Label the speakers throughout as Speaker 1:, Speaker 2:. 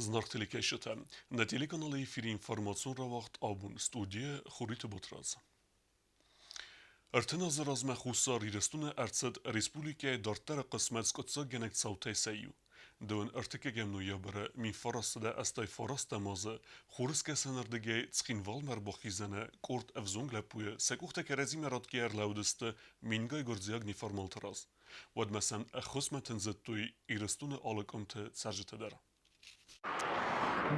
Speaker 1: Зынаргъ телекӕсджытӕ, нӕ телеканалы эфиры информацион рауагъд абон студийӕ Хуриты Батрадз. 30 азы размӕ Хуссар Ирыстоны ӕрцыд республикӕйы дарддӕры хъысмӕт скъуыддзаггӕнӕг цаутӕй сӕ иу. Дыууын ӕртыккӕгӕм ноябры 1989 азы Хурыскӕсӕнырдыгӕй Цхинвалмӕ ӕрбахизӕны къорд ӕвзонг лӕппуйы сӕ къухтӕ кӕрӕдзимӕ ратгӕ ӕрлӕууыдысты мингай гуырдзиаг неформалты раз. Уӕдмӕ сӕм ӕххуысмӕ тындзыдтой Ирыстоны алы къуымты цӕрджытӕ дӕр.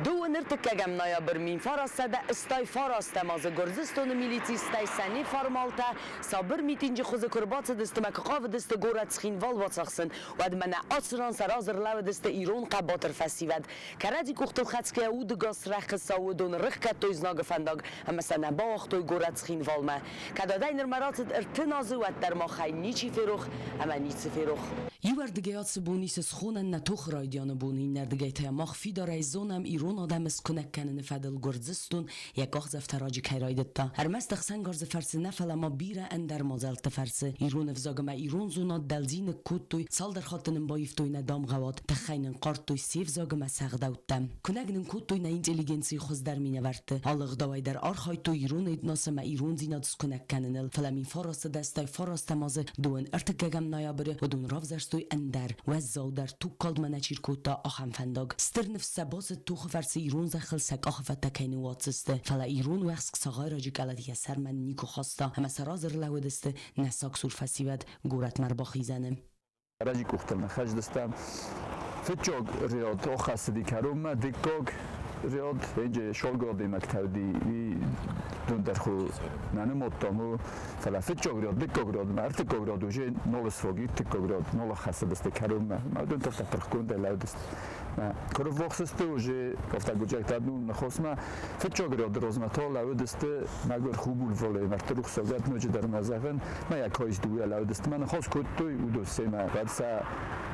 Speaker 2: Дыууын ӕртыккӕгӕм ноябрь 1989 азы Гуырдзыстоны милицистӕй сӕ неформалтӕ сабыр митинджы хуызы куы ӕрбацыдысты ӕмӕ куы хъавыдысты горӕт Цхинвал бацахсын, уӕд мӕнӕ ацы ран сӕ разы ӕрлӕууыдысты ирон хъӕбатыр фӕсивӕд. Кӕрӕдзи къухтыл хӕцгӕйӕ удыгас рӕхысау уыдон рыхгӕдтой знагы фӕндаг ӕмӕ сӕ нӕ бауагътой горӕт Цхинвалмӕ. Кӕд адӕй нырмӕ рацыд 30 азы, уӕддӕр махӕй ничи ферох ӕмӕ ницы ферох. Иуӕрдыгӕй ацы бон ис схонӕн нӕ тохы райдианы бон, иннӕрдыгӕй та мах фидарӕй зонӕм ирон адӕмы скуынӕг кӕныны фӕдыл Гуырдзыстон йӕ къахдзӕфтӕ раджы кӕй райдыдта. Ӕрмӕст ӕхсӕнгарзы фӕрцы нӕ, фӕлӕ ма бирӕ ӕндӕр мадзӕлтты фӕрцы. Ирон ӕвзаг ӕмӕ ирон зонад дӕлдзиныг кодтой, цалдӕр хатты нын баивтой нӕ дамгъӕуат, тыххӕй нын хъардтой се взаг ӕмӕ сӕ ӕгъдӕуттӕ. Куынӕг нын кодтой нӕ интеллигенцийы хуыздӕр минӕвӕртты, алы ӕгъдауӕй дӕр архайдтой ирон этнос ӕмӕ ирондзинад скуынӕг кӕныныл, фӕлӕ 1980 фарастӕм азы дыууын ӕртыккӕгӕм ноябры уыдон равзӕрстой ӕндӕр, уӕззаудӕр тугкалдмӕ нӕ чи ркодта, ахӕм фӕндаг. Стыр ныфс сӕ бацыд тохы фӕрцы ирон зӕххыл сӕ къахы фӕдтӕ кӕй ныууадздзысты, фӕлӕ ирон уӕхск цагъайраджы къӕлӕт йӕ сӕрмӕ никуы хаста ӕмӕ сӕ разы ӕрлӕууыдысты нӕ сагсур фӕсивӕд горӕтмӕ ӕрбахизӕны.
Speaker 3: Раджы къухтыл ныххӕцыдыстӕм. Фыццаг ряд оххӕссыди кӕронмӕ, дыккаг ряд энджи сылгоймӕгтӕ уыди, уый дон дӕр хуы нӕ нымадтам, фӕлӕ фыццаг ряд, дыккаг ряд ӕмӕ ӕртыккаг ряд уже нал сфаг, ӕртыккаг ряд нал ӕххӕссыдысты кӕронмӕ. Ӕмӕ уыдон тыхтӕ пырхгондӕй лӕудысты. Куы рыввахс сты уже кафтагуджӕгтӕ ну ныхосмӕ, фыццаг ряды размӕ та лӕууыдысты мӕгуыр хубулвале мӕрдты рухсагӕд ноджыдӕр ма зӕгъын, мӕ йӕ каис дыууӕ лӕууыдысты мӕ ныхас кодтой, уыдон семӕ уӕд сӕ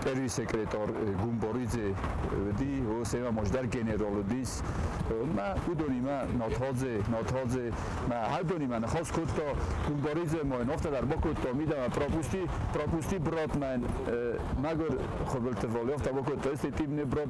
Speaker 3: первый секретарь Гумборидзе уыди, о, семӕ мождӕр генерал уыдис, мӕ уыдонимӕ Натадзе, Натадзе, мӕ уыдонимӕ ныхас кодта, Гумборидзе ма йын афтӕ дӕр бакодта, мидӕмӕ пропусти, пропусти брат мӕн, мӕгуыр Хуыбылты Валерий афтӕ бакодта, если ты мне брат,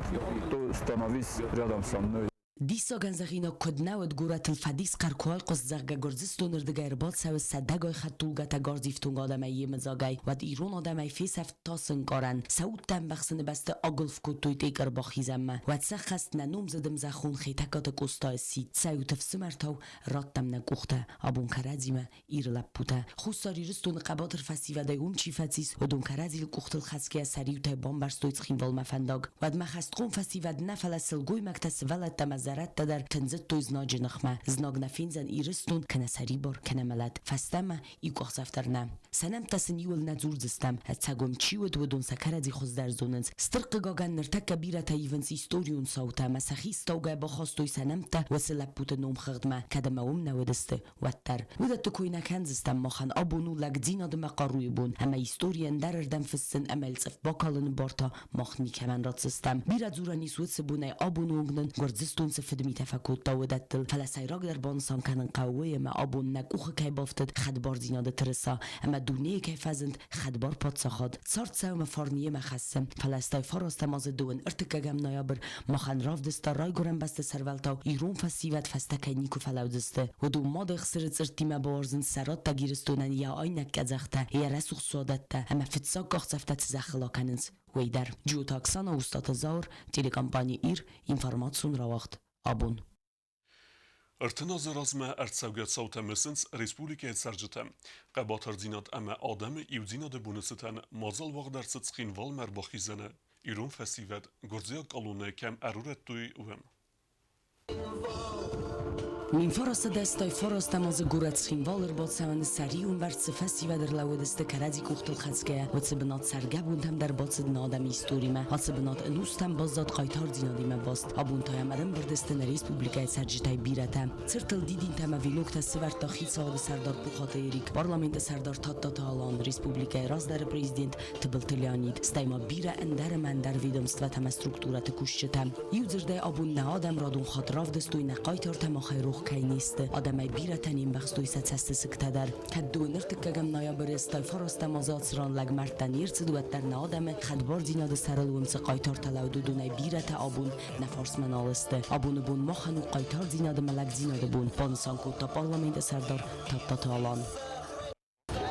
Speaker 3: то становись рядом со мной.
Speaker 2: Диссагӕн зӕгъинаг куыд нӕ уыд, горӕтыл фӕдисхъӕр куы айхъуыст, зӕгъгӕ, Гуырдзыстоны рдыгӕй ӕрбацӕуы сӕдӕгай хӕдтулгӕтӕ гӕрзифтонг адӕмӕй йемыдзагӕй, уӕд ирон адӕмӕй фесӕфт тасы ӕнкъарӕн, сӕ удтӕ ӕмбӕхсыны бӕсты агуылф кодтой Тъекъырбахизӕнмӕ. Уӕд сӕххӕст нӕ номдзыд ӕмзӕххон Хетӕгкаты Къостайы сидт, Цӕйут ӕфсымӕртау, раттӕм нӕ къухтӕ, абон кӕрӕдзимӕ Иры лӕппутӕ. Хуссар Ирыстоны хъӕбатыр фӕсивӕдӕй уым чи фӕцис, уыдон кӕрӕдзийыл къухтыл хӕцгӕйӕ сӕ риутӕй бамбӕрзтой Цхинвалмӕ фӕндаг. Уӕдмӕ хӕстхъом фӕсивӕд нӕ, фӕлӕ сылгоймӕгтӕ, сывӕллӕттӕ ӕмӕ зӕрӕдтӕ дӕр тындзыдтой знаджы ныхмӕ. Знаг нӕ фендзӕн Ирыстон, кӕнӕ сӕрибар, кӕнӕ мӕлӕт. Фӕстӕмӕ иу къахдзӕф дӕр нӕ. Сӕ нӕмттӕ сын иуыл нӕ дзурдзыстӕм. Ӕцӕг уым чи уыд, уыдон сӕ кӕрӕдзи хуыздӕр зонынц. Стыр хъыгагӕн, ныртӕккӕ бирӕтӕ ивынц историон цаутӕ ӕмӕ сӕхи стаугӕ бахастой сӕ нӕмттӕ уыцы лӕппуты номхыгъдмӕ, кӕд ӕмӕ уым нӕ уыдысты, уӕддӕр. Уыдӕтты кой нӕ кӕндзыстӕм махӕн абон у лӕгдзинад ӕмӕ хъаруйы бон, ӕмӕ историйӕ ӕндӕрырдӕм фыссын ӕмӕ йыл цъыф бакалыны бар та мах никӕмӕн ратдзыстӕм. Бирӕ дзурӕн ис уыцы бонӕй абоны онг нын Гуырдзыстон цы фыдмитӕ фӕкодта, уыдӕттыл, фӕлӕ сӕйрагдӕр банысан кӕнын хъӕуы уый, ӕмӕ абон нӕ къухы кӕй бафтыд хӕдбардзинады тырыса ӕмӕ дунейы кӕй фӕзынд хӕдбар паддзахад. Цард цӕуы фарн йемӕ хӕссы, фӕлӕ 89 азы дыууын ӕртыккӕгӕм ноябрь махӕн равдыста райгуырӕн бӕсты сӕрвӕлтау ирон фӕсивӕд фӕстӕ кӕй никуы фӕлӕудзысты. Уыдон мады ӕхсыры цъырттимӕ бауарзынц сӕ раттӕг Ирыстонӕн йӕ айнӕг къӕдзӕхтӕ, йӕ рӕсугъд суадӕттӕ ӕмӕ фыццаг къахдзӕфтӕ цы зӕххыл акӕнынц, уый дӕр. Джиоты Оксана, Устаты Зауыр, телекомпани «Ир», информацион рауагъд «Абон».
Speaker 1: 30 азы размӕ ӕрцӕугӕ цаутӕ мысынц республикӕйы цӕрджытӕ. Хъӕбатырдзинад ӕмӕ адӕмы иудзинады боны цытӕн мадзал уагъд ӕрцыд Цхинвалмӕ ӕрбахизӕны ирон фӕсивӕд гуырдзиаг къалонӕй кӕм ӕрурӕдтой, уым.
Speaker 2: 1989 азы горӕт Цхинвалы ӕрбацӕуӕны сӕр иумбӕрц цы фӕсивӕд ӕрлӕууыдысты кӕрӕдзи къухтыл хӕцгӕйӕ, уыцы бынат цӕргӕбонтӕм дӕр бацыд нӕ адӕмы историмӕ. Ацы бынат ӕнустӕм баззад хъайтардзинадимӕ баст. Абон та йӕм ӕрӕмбырд сты нӕ республикӕйы цӕрджытӕй бирӕтӕ. Цыртыл дидинтӕ ӕмӕ веноктӕ сӕвӕрдта хицауады сӕрдар Пухаты Эрик, парламенты сӕрдар Тадтаты Алан, республикӕйы раздӕры президент Тыбылты Леонид, стӕй ма бирӕ ӕндӕр ӕмӕ ӕндӕр ведомствӕтӕ ӕмӕ структурӕты кусджытӕ. Иудзырдӕй, абон нӕ адӕм радон хатт равдыстой нӕ хъайтартӕ махӕй рох. рох кӕй не сты, адӕмӕй бирӕтӕ не мбӕхстой сӕ цӕстысыгтӕ дӕр. Кӕд дыууын ӕртыккӕгӕм ноябры 89-ӕм азы ацыран лӕгмӕрдтӕ не рцыд, уӕддӕр нӕ адӕмы хӕдбардзинады сӕрыл уым цы хъайтартӕ лӕуд, уыдонӕй бирӕтӕ абон нӕ фарсмӕ нал сты. Абоны бон махӕн у хъайтардзинады ӕмӕ лӕгдзинады бон, банысан кодта парламенты сӕрдар Тадтаты Алан.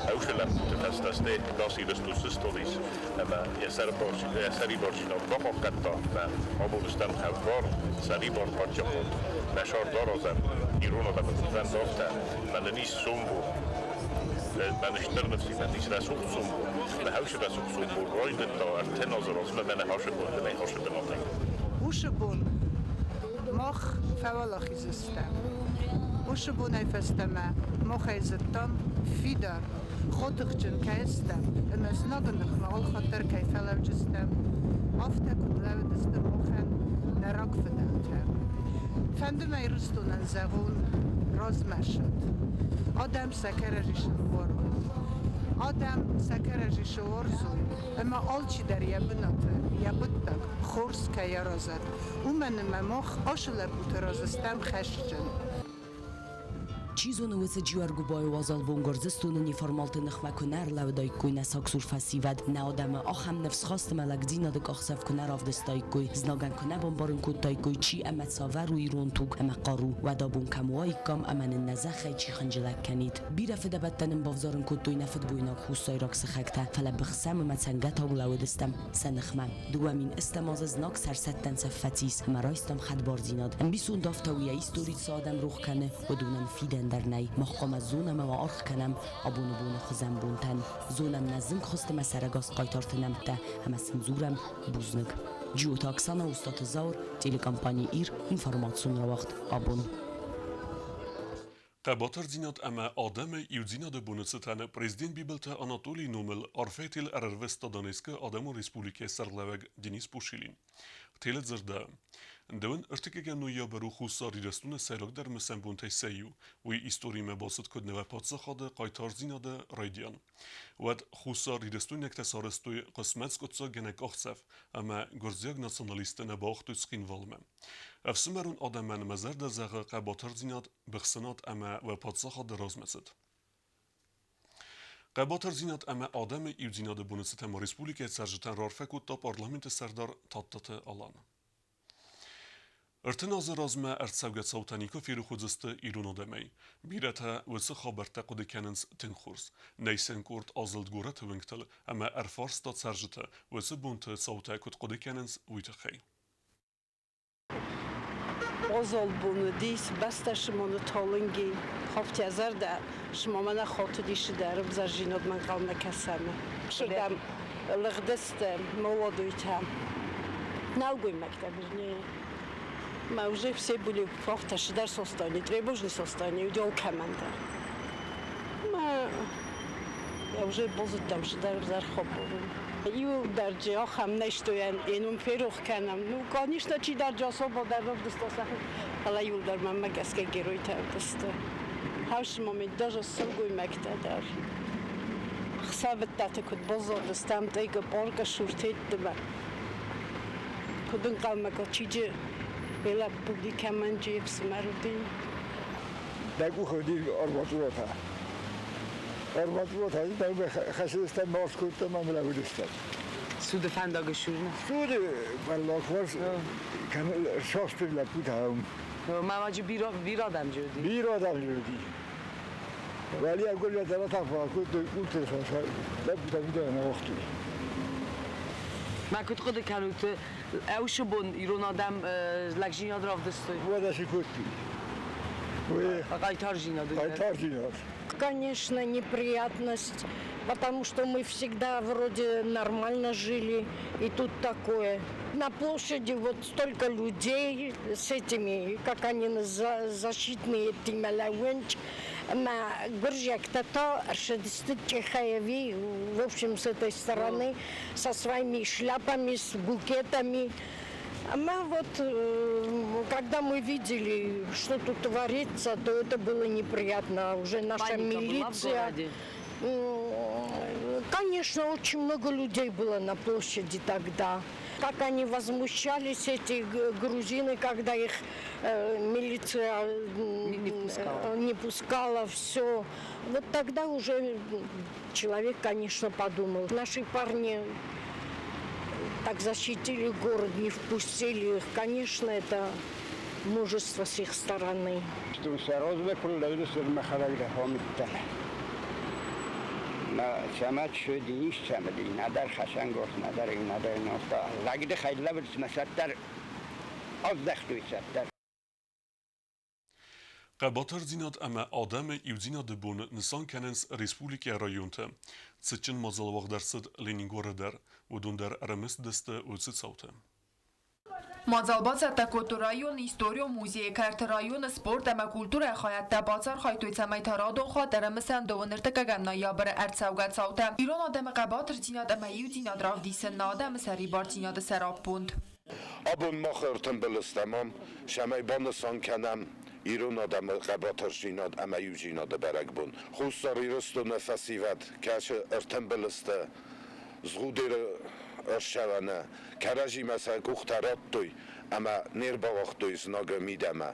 Speaker 4: Hausa лӕппуты фӕстӕ Дасирыстус сыстадис ӕмӕ йӕ сӕрибардзинад бахъахъхъӕдта ӕмӕ абон стӕм хӕдбар, сӕрибар паддзахад. Нӕ сӕрд аразӕм ирон адӕмы фӕнд афтӕ, ӕмӕ нын ис сомбон. Мӕн стыр ныфс и, мӕн ис рӕсугъд сомбон. Мӕ хаусы рӕсугъд сомбон райдыдта 30 азы размӕ мӕнӕ хасы бонтӕ, хасы бынатӕй.
Speaker 5: Уыцы бон мах фӕуӕлахиз стӕм. Уыцы бонӕй фӕстӕмӕ махӕй зыдтам фидар, хотыхджын кӕй стӕм ӕмӕ знагы ныхмӕ алхатт дӕр кӕй фӕлӕуджыстӕм, афтӕ куыд лӕууыдысты махӕн нӕ рагфыдӕлтӕ. Фӕнды мӕ Ирыстонӕн зӕгъон размӕ ссад. Адӕм сӕ кӕрӕдзи уарзой. Адӕм сӕ кӕрӕдзи уарзой, ӕмӕ алчидӕр йӕ бынаты, йӕ хъуыддаг хорз кӕй аразӕд, уымӕн ӕмӕ мах ацы лӕппуты раз стӕм хӕсджын.
Speaker 2: Чи зоны, уыцы Джиуӕргуыбайы уазал бон Гуырдзыстоны неформалты ныхмӕ куы нӕ ӕрлӕууыдаиккой нӕ сагсур фӕсивӕд, нӕ адӕмы ахӕм ныфсхаст ӕмӕ лӕгдзинады къахдзӕф куы нӕ равдыстаиккой, знагӕн куы нӕ бамбарын кодтаиккой, чи ӕмӕ цавӕр у ирон туг ӕмӕ хъару, уӕд абон кӕм уаиккам ӕмӕ нын нӕ зӕххӕй чи хынджылӕг кӕнид. Бирӕ фыдӕбӕттӕ нын бавзарын кодтой нӕ фыдбойнаг хуссайраг сыхӕгтӕ, фӕлӕ быхсӕм ӕмӕ цӕнгӕтау лӕууыдыстӕм сӕ ныхмӕ. 2000 азы знаг сӕрсӕттӕн цӕф фӕцис ӕмӕ райстам хӕдбардзинад. Ӕмбисонд афтӕ у, йӕ истори цы адӕм рох кӕны, уыдонӕн фидӕн дӕр нӕй. Мах хъуамӕ зонӕм ӕмӕ аргъ кӕнӕм абоны боны хуызӕн бонтӕн. Зонӕм нӕ зынгхуыст ӕмӕ сӕрӕгас хъайтарты нӕмттӕ ӕмӕ сын дзурӕм бузныг. Джиоты Оксана, Устаты Зауыр, телекомпани Ир, информацион рауагъд абон.
Speaker 1: Хъӕбатырдзинад ӕмӕ адӕмы иудзинады боны цытӕн президент Бибылты Анатолийы номыл арфӕтыл ӕрӕрвыста Донецкы Адӕмон Республикӕйы сӕргълӕууӕг Денис Пушилин. Теледзырда. Дӕуӕн ӕртыккӕгӕм ноябрь у Хуссар Ирыстоны сӕйрагдӕр мысӕн бонтӕй сӕ иу. Уый историмӕ бацыд куыд нӕ паддзахады хъайтардзинады райдиан. Уӕд Хуссар Ирыстойнӕгтӕ сарӕзтой хъысмӕт скъуыддзаггӕнӕг къахдзӕф ӕмӕ гуырдзиаг националистты нӕ бауагътой Цхинвалмӕ. Ӕфсымӕрон адӕмӕн мӕ зӕрдӕ зӕгъы хъӕбатырдзинад, быхсынад ӕмӕ уӕ паддзахады размӕцыд. Хъӕбатырдзинад ӕмӕ адӕмы иудзинады боны цытӕн ма республикӕйы цӕрджытӕн раарфӕ кодта парламенты сӕрдар Тадтаты Алан. 30 азы размӕ ӕрцӕугӕ цаутӕ никуы ферох уыдзысты ирон адӕмӕй. Бирӕтӕ уыцы хабӕрттӕ хъуыды кӕнынц тынг хорз. Нӕй сын къорд азылд горӕты уынгтыл ӕмӕ ӕрфарста цӕрджыты, уыцы бонты цаутӕ куыд хъуыды кӕнынц, уый тыххӕй.
Speaker 6: Озол бон уыдис, бӕстӕ Сымоны талынги, хафтӕ зӕрдӕ, Сымомӕ нӕ хатыдис дӕр ӕвзӕрдзинадмӕ ӕнхъӕлмӕ кӕсӕны. Сырдӕм лыгъдысты молодойтӕ, нӕлгоймӕгтӕ, вернее. Мы уже все были в автошидар состоянии, тревожный состоянии, удел команда. Мы я уже базыдтам шидар ӕвзӕр хабар у. Иуылдӕр джы ахӕм нӕ стойӕн, йе ферох кӕнӕм. Ну, конечно, чидӕр джы особо дӕр равдыста сӕхи, фӕлӕ иуылдӕр мӕнмӕ гӕсгӕ геройтӕ уыдысты. Хӕссы момент даже сылгоймӕгтӕ дӕр. Хсӕвыдтаты куыд баззадыстӕм, тъайгӕ паркы суртеттимӕ. Куыд ӕнхъӕлмӕ чиджы лӕппу уыди, кӕмӕн джы ӕфсымӕр уыди.
Speaker 7: Дӕ къухы уыди арматурӕтӕ. Арматурӕтӕ хӕцыдыстӕм, марш кодтам ӕмӕ лӕууыдыстӕм.
Speaker 8: Суды фӕндаг ссурны?
Speaker 7: Суды фӕндаг хорз састы лӕппутӕ уым.
Speaker 8: Мамаджы бирӕ адӕм джы уыди?
Speaker 7: Бирӕ адӕм джы уыди. Валия гуырдзиӕгтӕ та кодтой къулты лӕппутӕ мидӕгӕй нӕ уагътой.
Speaker 8: Мӕ куыд хъуыды кӕнут, ӕусы бон ирон адӕм лӕгдзинад равдыстой?
Speaker 7: Уӕдӕ цы кодтой?
Speaker 8: Хъайтардзинад.
Speaker 7: Хъайтардзинад.
Speaker 9: Конечно, неприятность, потому что мы всегда вроде нормально жили, и тут такое. На площади вот столько людей с этими, как они защитные, ӕмӕ гуырдзиӕгтӕ та ӕрцыдысты Чехаеви, в общем, с этой стороны, со своими шляпами, с букетами. Ӕмӕ вот, когда мы видели, что тут творится, то это было неприятно. Уже наша
Speaker 8: Паника была в
Speaker 9: милиция.
Speaker 8: городе?
Speaker 9: Конечно, очень много людей было на площади тогда. Как они возмущались, эти грузины, когда их милиция
Speaker 8: не пускала.
Speaker 9: Не пускала, все. Вот тогда уже человек, конечно, подумал. Наши парни так защитили город, не впустили их. Конечно, это мужество с их стороны.
Speaker 1: Хъӕбатырдзинад ӕмӕ адӕмы иудзинады бон нысан кӕнынц республикӕйы районты. Цытджын мадзал уагъд ӕрцыд Ленингоры дӕр. Уыдон дӕр ӕрымысыдысты уыцы цауты.
Speaker 10: Мадзал бацӕттӕ кодтой районы историон музейы кӕрты районы спорт ӕмӕ культурӕйы хайадтӕ бацархайдтой, цӕмӕй та радон хатт ӕрӕмысӕн дыууын ӕртыккӕгӕм ноябры ӕрцӕугӕ цаутӕ, ирон адӕмы хъӕбатырдзинад ӕмӕ иудзинад равдисын нӕ адӕмы сӕрибардзинады сӕраппонд.
Speaker 11: Абон мах ӕртымбыл стӕм ам, цӕмӕй банысан кӕнӕм ирон адӕмы хъӕбатырдзинад ӕмӕ иудзинады бӕрӕгбон. Хуссар Ирыстоны фӕсивӕд кӕцы ӕртымбыл сты Згъудеры ӕрсӕвӕны, кӕрӕдзимӕ сӕ къухтӕ радтой ӕмӕ не рбауагътой знагы мидӕмӕ.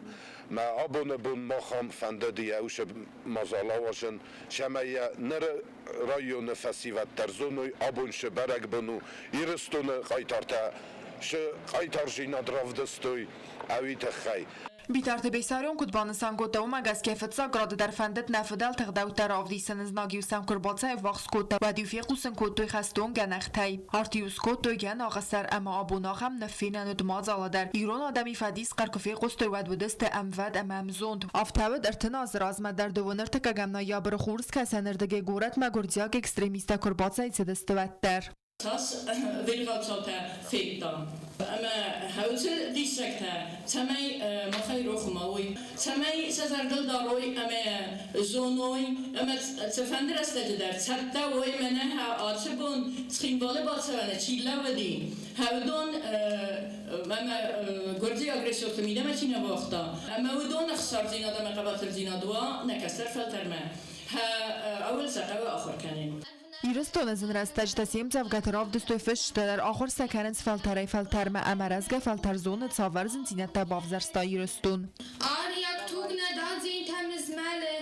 Speaker 11: Мӕ абоны бон мах ам фӕндыди уыцы мадзал ауадзын, цӕмӕй йӕ ныры районы фӕсивӕд дӕр зоной, абон цы бӕрӕгбон у, Ирыстоны хъайтартӕ цы хъайтардзинад равдыстой, ӕви тыххӕй.
Speaker 10: Битарты Бесарион куыд банысан кодта, уымӕ гӕсгӕ фыццаг рады дӕр фӕндыд нӕ фыдӕлты ӕгъдӕуттӕ равдисын. Знаг-иу сӕм куы рбацӕйввахс кодта, уӕд-иу фехъусын кодтой хӕстон гӕнӕхтӕй. Арт-иу скодтой гӕнахы сӕр ӕмӕ абон ахӕм ныффенӕн уыд мадзалы дӕр. Ирон адӕми фӕдисхъӕр куы фехъуыстой, уӕд уыдысты ӕмвӕд ӕмӕ ӕмзонд. Афтӕ уыд 30 азы размӕ дӕр дыууын ӕртыккӕгӕм ноябры хурскӕсӕнырдыгӕй горӕтмӕ гуырдзиаг экстремисттӕ куы рбацӕйцыдысты, уӕд дӕр.
Speaker 12: Цас ӕвирхъау федтам. Ӕмӕ хӕуцы диссӕгтӕ, цӕмӕй махӕй рох ма уой, цӕмӕй сӕ зӕрдыл дарой ӕмӕ зоной, ӕмӕ цыфӕнды рӕстӕджы дӕр цӕттӕ уой, мӕнӕ ацы бон Цхинвалы бацӕуӕны чи лӕууыди, уыдон ӕмӕ гуырдзиаг агрессорты мидӕмӕ чи нӕ уагъта, ӕмӕ уыдон ӕхсардзинад ӕмӕ хъӕбатырдзинад уа нӕ кӕстӕр фӕлтӕрмӕ, ӕуыл сӕ хъӕуы ахуыр кӕнын.
Speaker 10: Ирыстоны зын рӕстӕджытӕ се мдзӕвгӕты равдыстой фысджытӕ дӕр, ахуыр сӕ кӕнынц фӕлтӕрӕй-фӕлтӕрмӕ ӕмӕ рӕзгӕ фӕлтӕр зоны, цавӕр зындзинӕдтӕ бавзӕрста Ирыстон.
Speaker 13: Ариаг туг нӕ дадзинтӕм нызмӕлы,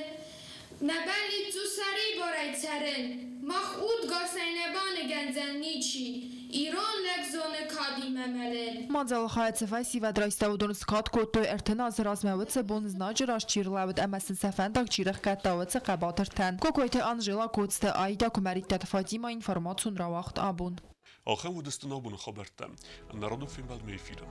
Speaker 13: Нӕ бӕллиц у сӕрибарӕй цӕрын, Мах удгасӕй нӕ баныгӕндзӕн ничи, Ирон лӕг зоны кадимӕ мӕлын.
Speaker 10: Мадзалы хайад цы фӕсивӕд райста, уыдон скад кодтой 30 азы размӕ уыцы бон знаджы раз чи рлӕууыд ӕмӕ сын сӕ фӕндаг чи рӕхгӕдта, уыцы хъӕбатыртӕн. Кокойты Анжела, Коцты Аида, Куымӕридтаты Фатимӕ, информацион рауагъд абон.
Speaker 1: Ахӕм уыдысты нӕ абоны хабӕрттӕ. Народон фембӕлдмӕ эфиры.